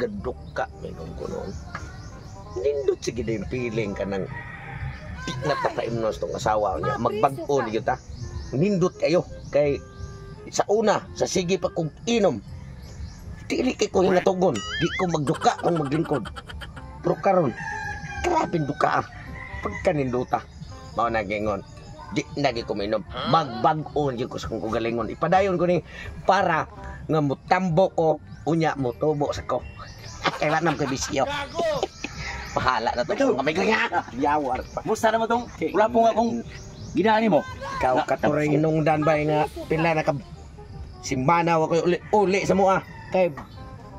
Nagaduka minom ko noon. Nindot sige na yung feeling ka ng di na papaimnos tong asawa niya. Magbag-o ni ta. Nindot kayo. Kay sa una, sa sige pa kong inom, dili kay ko hinatugon. Di ko magduka kung maglingkod. Pero karon, grabe duka ah. Pagkaninduta. Mao na gingon. Di na gyud ko minom. Magbag-o gyud ko sa kong kagalingon. Ipadayon ko ni para nga mutambo ko unya mutubo sa ko. Kailan nam kay bisyo. Bahala na to. Kami nga. Yawar pa. Musta naman tong wala po nga kung ginani mo. Ikaw katuray nung dan bay nga pila na ka simana wa koy uli, uli sa mua kay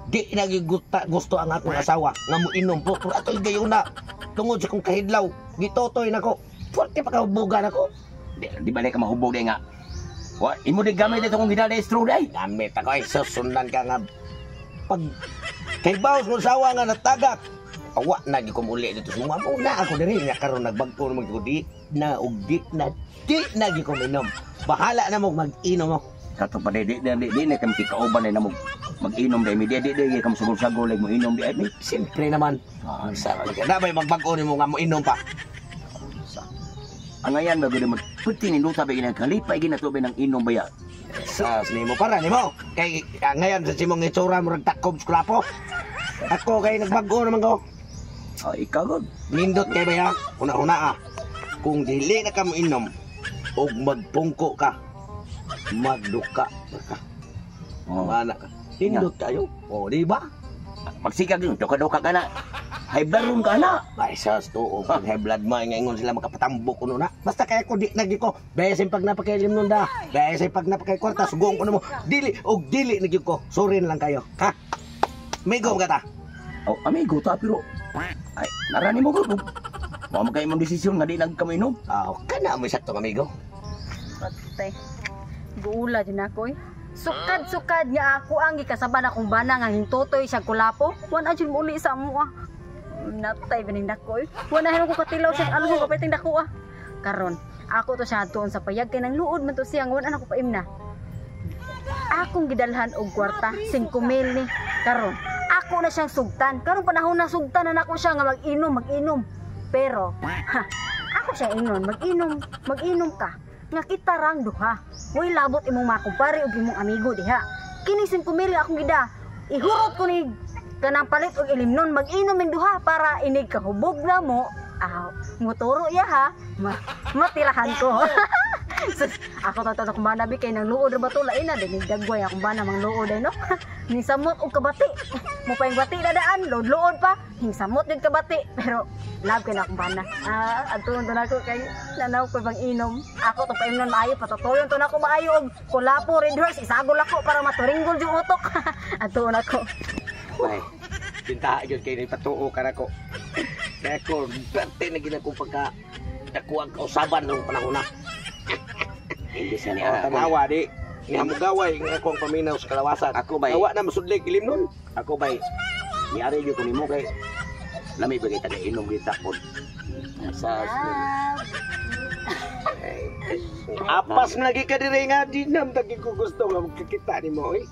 di na gyud gusto ang akong asawa nga mo inom po, pero atoy gayuna tungod sa kong kahidlaw gitotoy nako, forte pa kahubugan ako. Di ba ka mahubog di nga. Wa imo di gamit ito kung ginani straw day. Gamit ako ay susundan ka nga pag kay baos mo sawa nga natagak, awa na gyud ko muli dito sa mga muna ako diri nga karon nagbag-o naman ko, di na og di na gyud ko minom, bahala na mo mag-inom mo. Kato pa di na kami kikauban na mo mag-inom day mi di kami sugol-sagol mo inom di ay mi. Siyempre naman. Sa na may magbag-o nimo nga mo inom pa. Ang ayan ba gud mag puti ni luta ba ginang kalipay ginato ba ng inom ba ya. Sa nimo para nimo kay ngayon sa simong itsura murag takob sa kulapo. Ako kay nagbag-o naman ko. Ay ikaw gud. Nindot kay baya, una-una ah. Kung dili na ka mo inom og magpungko ka, magduka ka. Oh. Mana ka. Nindot kayo. O, di ba? Magsikag yun, duka-duka ka na. High blood room ka na. Ay, sas to, pag high blood mo, ngayon sila makapatambok ko na. Basta kaya ko, di nagi ko. Besin pag napakailim nun da. Besin pag napakaikorta, sugoon ko na mo. Dili, og dili nagi ko. Sorry na lang kayo. Ha? Migo ka ta. Oh, amigo ta pero ay narani mo gud. Wa man kay imong desisyon nga di nag kami inom. Ah, kana mo saktong amigo. Patay. Guula din ako eh. Sukad-sukad nga ako ang gikasaban akong bana nga hintutoy siya kulapo. Wan ajud mo uli sa amo ah. Natay baning dako eh. Wan na ko katilaw siya alam ko kapiting dako ah. Karon, ako to siya tuon sa payag kay nang luod man to siya nga wan ako paimna. Akong gidalhan og kwarta, 5 mil ni. Karon, ako na siyang sugtan. Karon panahon na sugtan na nako siya nga mag-inom, mag-inom. Pero, ha, ako siya ingnon, mag-inom, mag-inom ka. Nga kita rang duha. Way labot imong makumpare ug imong amigo diha. Kini 5 mil akong gida. Ihurot ko ni kanang palit og ilimnon, mag-inom min duha para inig kahubog na mo. Ah, muturo ya ha. Matirahan ko. Sus, ako to to kumana bi kay nang luod ra ba to lain na dinig dagway akong bana mang luod ay no. Ning samot og kabati. Mo pa yung bati na daan, luod-luod pa. Ning samot din kabati pero love kay na akong bana. Ah, adto to nako kay nanaw ko bang inom. Ako to paimnon maayo patutuyon to nako maayo og kulapo Red Horse isagol ako para maturinggol yung utok. Adto nako. Ay, bintaha yun kay ni patuo ka na ko. Kaya ko, berte na ginakong pagka nakuha ang kausaban noong panahon na. Hindi sa Oh, niya. tanawa di. Nga mugaway nga ako ang paminaw sa kalawasan. Ako bay. Awa na masudlig ilim nun. Ako bay. Niari gyud ko nimo kay lami ba kay taga inom gyud takod. Sa Apas na lagi ka dire nga di nam tagi ko gusto nga magkakita nimo oy.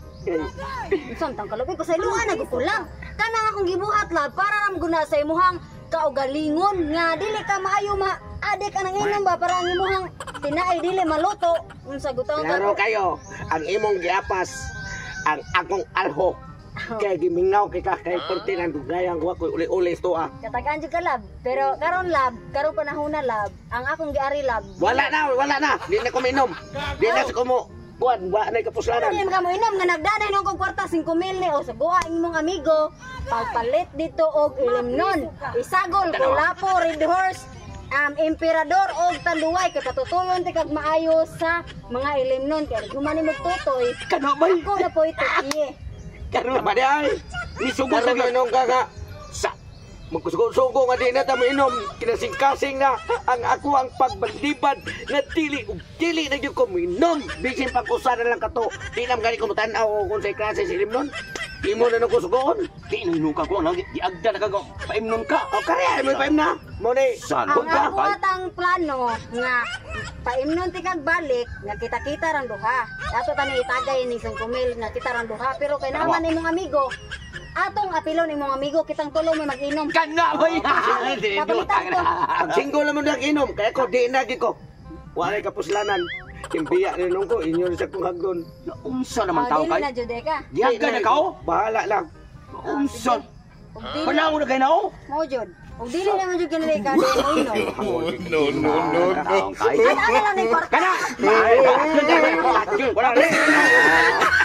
Unsa tang kalugay ko sa iluan na ko lang. Kanang akong gibuhat la para ram guna sa imuhang kaugalingon nga dili ka maayo ma adik ka nang inom ba para ang imuhang tinaay dili maluto. Unsa gutang Klaro kayo, ang imong giapas ang akong alho. Kay gimingaw kay ka kay perti nang dugayang ko ako uli-uli sto ah. Katagaan jud ka lab, pero karon lab, karon panahon na lab, ang akong giari lab. Wala na, wala na. Di na ko minom. Di na sa kumo. Kuan, wa na kapuslanan. Hindi ka mo inom nga nagdanay nung kong kwarta 5 mil ni o sa buha ang imong amigo pagpalit dito og ilimnon isagol kulapo Red Horse emperador og tanduay kay patutuyon ti kag maayo sa mga ilimnon kay human ni magtutoy Kano bay? ako na po ito iye. Kano ba di ay? Misugot Karon na gyud. inom ka nga. Sa magkusugo-sugo nga di na ta mainom kinasing-kasing na ang ako ang pagbalibad na dili ug dili na gyud ko minom bisin pag-usa na lang kato di na gani ko motan-aw kung sa klase si Limnon imo na nang kusugoon. Di nang inuka ko nang giagda na ka paimnon ka. O kaya mo paim na mo ni San Ang ka? ako atang plano nga paimnon ti kag balik nga kita-kita rang duha. Ato tani itagay ni 5 mil nga kita rang duha pero kay naman imong amigo Atong apilon imong amigo, kitang tulo may mag-inom. Kana ba yan? Kapalitan ko. Pag single naman na inom, kaya ko di na gyud ko. Walay kapuslanan. Imbiya ni nung ko inyo sa kong hagdon. Unsa naman Oh, tao dili kay? na jud eh ka. Gihaga na ka oh. Bahala lang. Unsa? Ug dili Panahon na kay na oh. mo jud. Ug dili naman jud kanila ka di mo inom. No, no, no, no. Kay. Ana lang ni kwarta. Kana. Wala.